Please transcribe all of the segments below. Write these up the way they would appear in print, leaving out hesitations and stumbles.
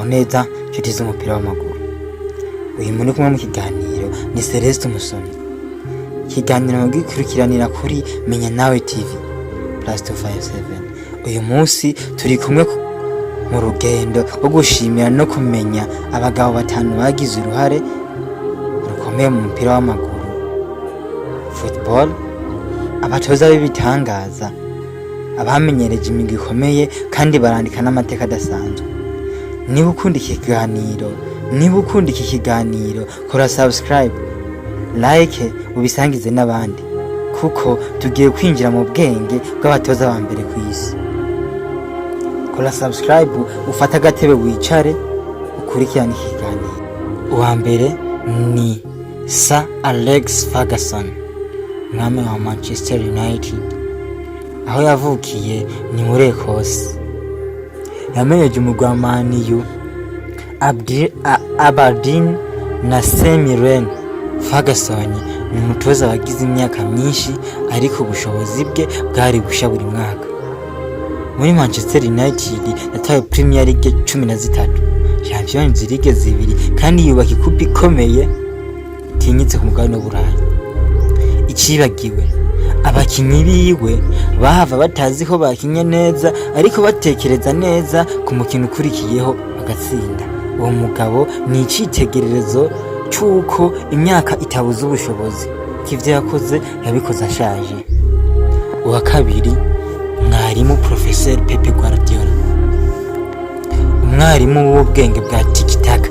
Muraho neza, nshuti z'umupira w'amaguru. Uyu muri kumwe mu kiganiro ni Celeste Umusomyi. Ikiganiro mugikurikiranira kuri Menya Nawe TV plus 257. Uyu munsi turi kumwe mu rugendo rwo gushimira no kumenya abagabo batanu bagize uruhare rukomeye mu mupira w'amaguru, football, abatoza b'ibitangaza, abamenyereje imigwi ikomeye kandi barandika n'amateka adasanzwe. Niba ukunda iki kiganiro, kora subscribe, like, ubisangize n'abandi, kuko tugiye kwinjira mu bwenge bw'abatoza ba mbere ku isi. Kora subscribe, ufate agatebe, wicare, ukurikirane iki kiganiro. Uwa mbere ni Sir Alex Ferguson, umwami wa Manchester United. Aho yavukiye ni muri Ekose. Yamenyeje umugwi wa Man U, Aberdeen na St Mirren. Ferguson ni umutoza wagize imyaka myinshi, ariko ubushobozi bwe bwari busha buri mwaka. Muri Manchester United yatwaye Premier League 13, Champions League zibiri, kandi yubaka ikupe ikomeye itinyitse ku mugabane w'Uburayi. Icibagiwe, abakinyi biwe bahava batazi ko bakinye neza, ariko batekereza neza ku mukino ukurikiyeho bagatsinda. Uwo mugabo ni icitegererezo c'uko imyaka itabuza ubushobozi, ko ivyo yakoze yabikoze ashaje. Uwa kabiri, mwarimu Professeur Pep Guardiola, umwarimu w'ubwenge bwa tiki-taka.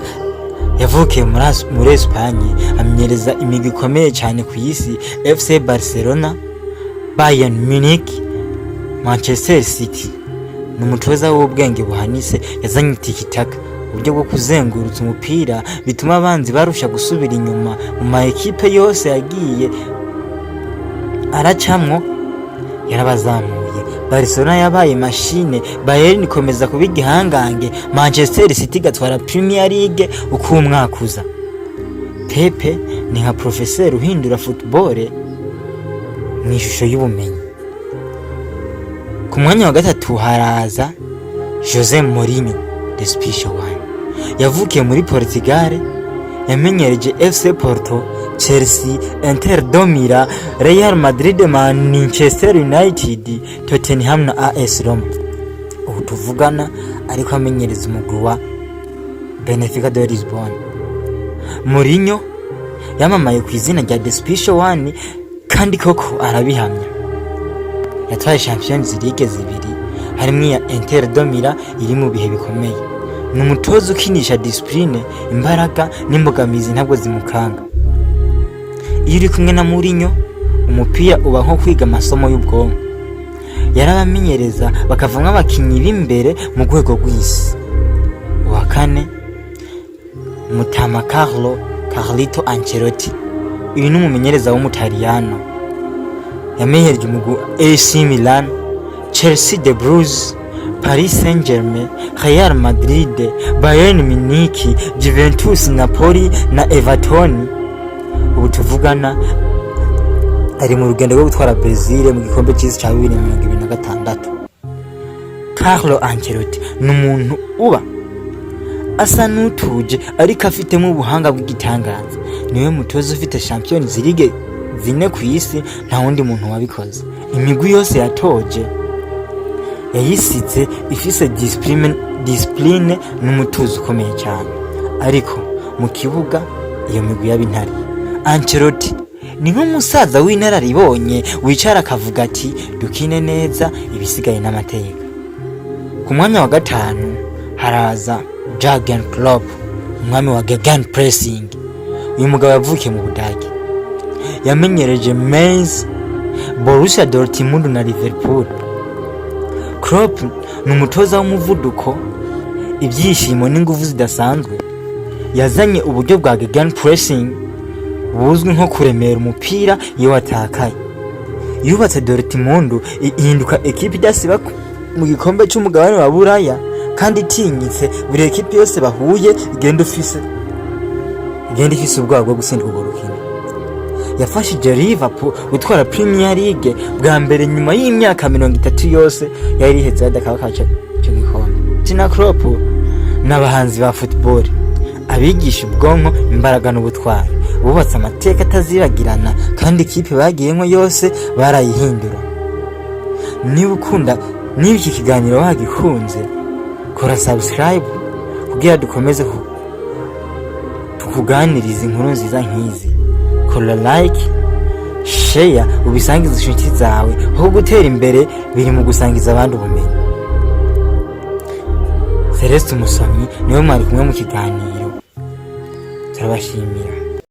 Yavukiye muri Espagne, amenyereza imigwi ikomeye cyane ku isi: FC Barcelona, Bayern Munich, Manchester City. Ni umutoza w'ubwenge buhanitse. Yazanye tiki-taka, uburyo bwo kuzengurutsa umupira bituma abanzi barusha gusubira inyuma. Mu ma ekipe yose yagiye aracamwo yarabazamuye. Barcelona yabaye machine, Bayern ikomeza kuba igihangange, Manchester City igatwara Premier League uko umwaka uza. Pep ni nka professeur uhindura football mu ishusho y'ubumenyi. Ku mwanya wa gatatu haraza Jose Mourinho, the special one. Yavukiye muri Portugal, yamenyereje FC Porto, Chelsea, Inter de Milan, Real Madrid, Manchester United, Tottenham na AS Roma. Ubu tuvugana ariko amenyereza umugwi wa Benfica de Lisbon. Mourinho yamamaye ku izina rya The Special One, kandi koko arabihamya. Yatwaye Champions League zibiri, harimo iya Inter de Milan iri mu bihe bikomeye. Ni umutoza ukinisha discipline, imbaraga n'imbogamizi ntabwo zimukanga. Iyo uri kumwe na Mourinho, umupira uba nko kwiga amasomo y'ubwonko. Yarabamenyereza bakavamo abakinyi b'imbere mu rwego rw'isi. Uwa kane, Mutama Carlo Carlito Ancelotti. Uyu ni umumenyereza w'Umutaliyano, yamenyereje umugwi AC Milan, Chelsea, The Blues, Paris Saint-Germain, Real Madrid, Bayern Munich, Juventus, Napoli na Everton. Ubu tuvugana ari mu rugendo rwo gutwara Brazil mu gikombe cy'isi cya 2026. Carlo Ancelotti ni umuntu uba asa n'utuje, ariko afitemo ubuhanga bw'igitangaza. Niwe mutoza ufite Champions League zine ku isi, nta wundi muntu wabikoze. Imigwi yose yatoje yayisize ifise discipline n'umutuzo ukomeye cyane, ariko mu kibuga iyo migwi y'abintare. Ancelotti ni nk'umusaza w'inararibonye wicara akavuga ati: "Dukine neza, ibisigaye n'amateka." Ku mwanya wa gatanu haraza Jurgen Klopp, umwami wa Gegen Pressing. Uyu mugabo yavukiye mu Budage, yamenyereje Mainz, Borussia Dortmund na Liverpool. Klopp ni umutoza w'umuvuduko, ibyishimo n'ingufu zidasanzwe. Yazanye uburyo bwa Gegen Pressing buzwi nko kuremera umupira iyo watakaye. Yubatse Dortmund ihinduka ekipe idasiba mu gikombe cy'umugabane wa Buraya kandi itinyitse. Buri ekipe yose bahuye igenda ifise ubwoba bwo gutsindwa urwo rukino. Yafashije Liverpool gutwara Premier League bwa mbere nyuma y'imyaka 30 yose yari iheze badakabaka ico gikombe. Tina Klopp N'abahanzi ba football, abigisha ubwonko, imbaraga n'ubutwari. Bubatse amateka atazibagirana, kandi ikipe bagiyemo yose barayihindura. Niba ukunda, niba iki kiganiro wagikunze, kora subscribe kugira dukomeze tukuganiriza inkuru nziza nk'izi. Kora like, share, ubisangize inshuti zawe, aho gutera imbere biri mu gusangiza abandi ubumenyi. Celeste Umusomyi niwe mwari kumwe mu kiganiro. Turabashimira.